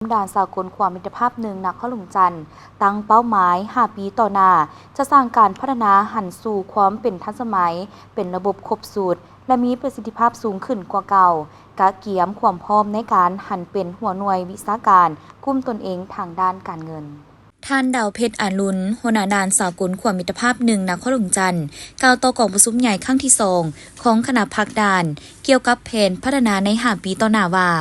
ດ່ານສາກົນຂວາມິດຕະພາບໜຶ່ງ ນະຄອນຫຼວງຈັນ ຕັ້ງເປົ້າໝາຍຫ້າປີຕໍ່ໜ້າ ຈະສ້າງການພັດທະນາຫັນສູ່ຄວາມເປັນທັນສະໄໝ ເປັນລະບົບຄົບຊຸດ ແລະ ມີປະສິດທິພາບສູງຂຶ້ນກວ່າເກົ່າ, ກະກຽມຄວາມພ້ອມໃນການຫັນເປັນຫົວໜ່ວຍວິຊາການ ກຸ້ມຕົນເອງທາງດ້ານການເງິນ. ທ່ານ ດາວເພັດ ອາລຸນ ຫົວໜ້າດ່ານສາກົນຂວາມິດຕະພາບໜຶ່ງ ນະຄອນຫຼວງຈັນ ກ່າວຕໍ່ກອງປະຊຸມໃຫຍ່ຄັ້ງທີສອງ ຂອງຄະນະພັກດ່ານ ກ່ຽວກັບແຜນພັດທະນາໃນຫ້າປີຕໍ່ໜ້າວ່າ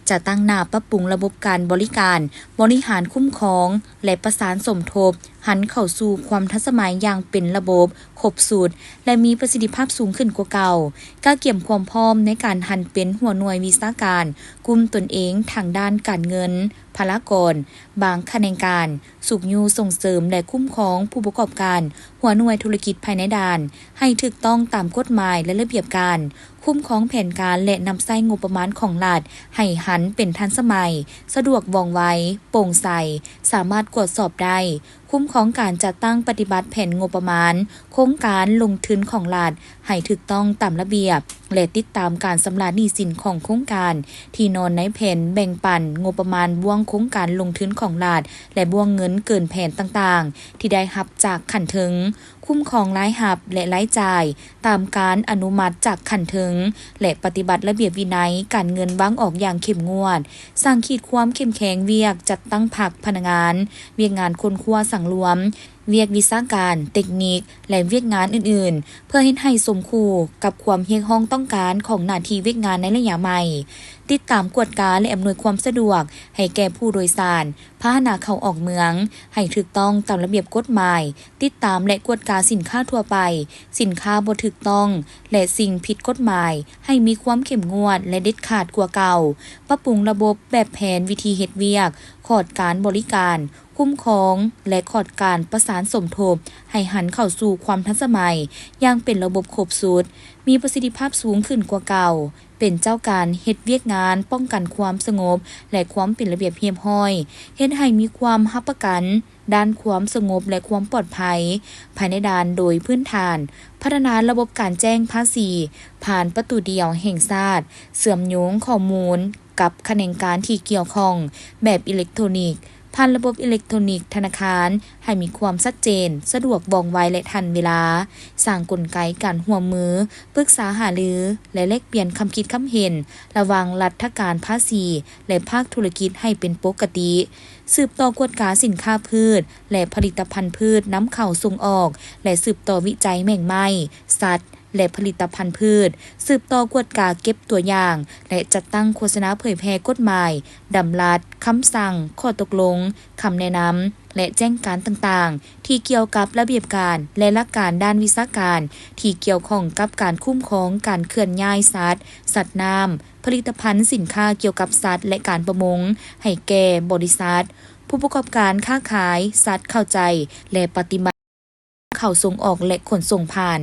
ຈະຕັ້ງໜ້າປັບປຸງລະບົບການບໍລິການ, ບໍລິຫານຄຸ້ມຄອງ ແລະ ປະສານສົມທົບ ຫັນເຂົ້າສູ່ຄວາມທັນສະໄໝຢ່າງເປັນລະບົບ, ຄົບຊຸດ ແລະ ມີປະສິດທິພາບສູງຂຶ້ນກວ່າເກົ່າ, ກະກຽມຄວາມພ້ອມໃນການຫັນເປັນຫົວໜ່ວຍວິຊາການ ກຸ້ມຕົນເອງທາງດ້ານການເງິນ, ພະລາກອນ, ບາງຂະແໜງການ, ຊຸກຍູ້ສົ່ງເສີມ ແລະ ຄຸ້ມຄອງຜູ້ປະກອບການ ຫົວໜ່ວຍທຸລະກິດພາຍໃນດ່ານ ໃຫ້ຖືກຕ້ອງຕາມກົດໝາຍ ແລະ ລະບຽບການ, ຄຸ້ມຄອງແຜນການ ແລະ ນຳໃຊ້ງົບປະມານຂອງລັດ ໃຫ້ຫັນເປັນທັນສະໄໝ, ສະດວກວ່ອງໄວ, ໂປ່ງໃສ, ສາມາດກວດສອບໄດ້, ຄຸ້ມຄອງການຈັດຕັ້ງປະຕິບັດແຜນງົບປະມານ ໂຄງການລົງທຶນຂອງລັດ ໃຫ້ຖືກຕ້ອງຕາມລະບຽບ ແລະ ຕິດຕາມການຊຳລະໜີ້ສິນຂອງໂຄງການ ທີ່ນອນໃນແຜນແບ່ງປັນງົບປະມານບ່ວງໂຄງການລົງທຶນຂອງລັດ ແລະ ບ່ວງເງິນເກີນແຜນຕ່າງໆ ທີ່ໄດ້ຮັບຈາກຂັ້ນເທິງ, ຄຸ້ມຄອງລາຍຮັບ ແລະ ລາຍຈ່າຍ ຕາມການອະນຸມັດຈາກຂັ້ນເທິງ ແລະ ປະຕິບັດລະບຽບວິໄນການເງິນວາງອອກຢ່າງເຂັ້ມງວດ, ສ້າງຂີດຄວາມເຂັ້ມແຂງວຽກຈັດຕັ້ງພັກພະນັກງານ, ວຽກງານຄົ້ນຄວ້າສັງລວມ, ວຽກວິຊາການ, ເຕັກນິກ ແລະ ວຽກງານອື່ນໆ ເພື່ອເຮັດໃຫ້ສົມຄູ່ກັບຄວາມຮຽກຮ້ອງຕ້ອງການຂອງໜ້າທີ່ວຽກງານໃນໄລຍະໃໝ່. ຕິດຕາມກວດກາ ແລະ ອຳນວຍຄວາມສະດວກໃຫ້ແກ່ຜູ້ໂດຍສານ ພາຫະນະເຂົ້າອອກເມືອງ ໃຫ້ຖືກຕ້ອງຕາມລະບຽບກົດໝາຍ, ຕິດຕາມ ແລະ ກວດກາສິນຄ້າທົ່ວໄປ, ສິນຄ້າບໍ່ຖືກຕ້ອງ ແລະ ສິ່ງຜິດກົດໝາຍ ໃຫ້ມີຄວາມເຂັ້ມງວດ ແລະ ເດັດຂາດກວ່າເກົ່າ, ປັບປຸງລະບົບແບບແຜນວິທີເຮັດວຽກ, ຂອດການບໍລິການ, ຄຸ້ມຄອງ ແລະ ຂອດການປະສານສົມທົບ ໃຫ້ຫັນເຂົ້າສູ່ຄວາມທັນສະໄໝຢ່າງເປັນລະບົບຄົບຊຸດ, ມີປະສິດທິພາບສູງຂຶ້ນກວ່າເກົ່າ, ເປັນເຈົ້າການເຮັດວຽກງານປ້ອງກັນຄວາມສະຫງົບ ແລະ ຄວາມເປັນລະບຽບຮຽບຮ້ອຍ, ເຮັດໃຫ້ມີຄວາມຮັບປະກັນດ້ານຄວາມສະຫງົບ ແລະ ຄວາມປອດໄພພາຍໃນດ່ານໂດຍພື້ນຖານ, ພັດທະນາລະບົບການແຈ້ງພາສີຜ່ານປະຕູດຽວແຫ່ງຊາດ, ເຊື່ອມໂຍງຂໍ້ມູນ ກັບຂະແໜງການທີ່ກ່ຽວຂ້ອງແບບອີເລັກໂທຣນິກ, ຜ່ານລະບົບອີເລັກໂທຣນິກທະນາຄານ ໃຫ້ມີຄວາມຊັດເຈນ, ສະດວກ, ວ່ອງໄວ ແລະ ທັນເວລາ, ສ້າງກົນໄກການຮ່ວມມື, ປຶກສາຫາລື ແລະ ແລກປ່ຽນຄຳຄິດຄຳເຫັນ ລະຫວ່າງລັດຖະການພາສີ ແລະ ພາກທຸລະກິດໃຫ້ເປັນປົກກະຕິ, ສືບຕໍ່ກວດກາສິນຄ້າພືດ ແລະ ຜະລິດຕະພັນພືດນຳເຂົ້າສົ່ງອອກ ແລະ ສືບຕໍ່ວິໄຈແມງໄມ້, ສັດ ແລະ ຜະລິດຕະພັນພືດ, ສືບຕໍ່ກວດກາເກັບຕົວຢ່າງ ແລະ ຈັດຕັ້ງໂຄສະນາເຜີຍແຜ່ກົດໝາຍ, ດຳລັດ, ຄຳສັ່ງ, ຂໍ້ຕົກລົງ, ຄຳແນະນຳ ແລະ ແຈ້ງການຕ່າງໆ ທີ່ກ່ຽວກັບລະບຽບການ ແລະ ຫຼັກການດ້ານວິຊາການ ທີ່ກ່ຽວຂ້ອງກັບການຄຸ້ມຄອງການເຄື່ອນຍ້າຍສັດ, ສັດນ້ຳ, ຜະລິດຕະພັນ, ສິນຄ້າກ່ຽວກັບສັດ ແລະ ການປະມົງ ໃຫ້ແກ່ບໍລິສັດ, ຜູ້ປະກອບການຄ້າຂາຍ, ສັດເຂົ້າໃຈ ແລະ ປະຕິບັດ ເຂົ້າສົ່ງອອກ ແລະ ຂົນສົ່ງຜ່ານ.